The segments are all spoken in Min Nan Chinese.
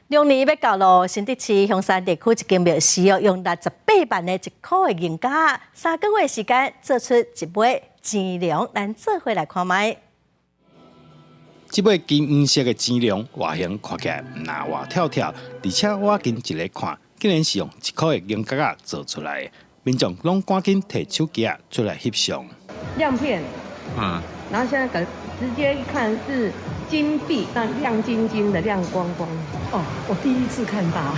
龍年欲到囉，新竹市香山地區一間廟宇哦，用六十八萬的一箍的銀角，3個月時間做出一尾錢龍，咱做伙來看覓。這尾金黃色的錢龍外形看起來毋若活跳跳，而且倚近一下看，竟然是用一箍的銀角仔做出來的。民眾攏趕緊提手機仔出來翕相。亮片，然後現在感直接一看是金幣，那亮晶晶的，亮光光。哦，我第一次看到，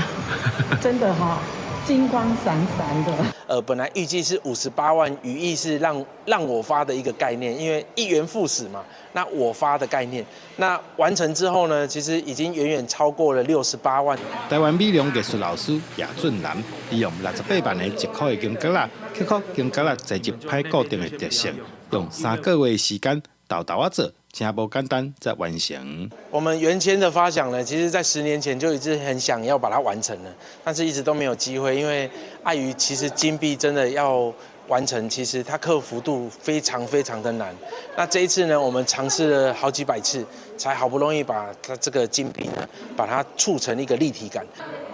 真的哈，金光閃閃的。本來預計是58萬，寓意是讓我發的一個概念，因為一元復始嘛，那我發的概念，那完成之後呢，其實已經遠遠超過了68萬。台灣美容藝術老師葉俊南，利用六十八萬的一箍的銀角仔，克服銀角仔材質歹固定的特性，用3個月的時間，沓沓仔做，真無簡單才完成。我們原先的發想呢，其實在10年前就一直很想要把它完成了，但是一直都沒有機會，因為礙於其實金幣真的要完成，其實它克服度非常非常的難。那這一次呢，我們嘗試了好幾百次，才好不容易把它這個金幣呢，把它促成一個立體感。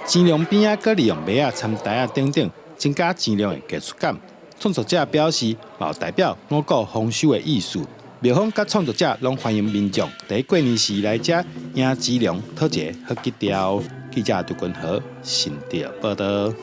錢龍邊仔閣利用襪仔摻袋仔等等，增加錢龍的藝術感。創作者表示，嘛代表五穀豐收的意思。廟方佮創作者攏歡迎民眾佇過年時來遮迎錢龍，討一个好吉調。記者杜君和新竹報導。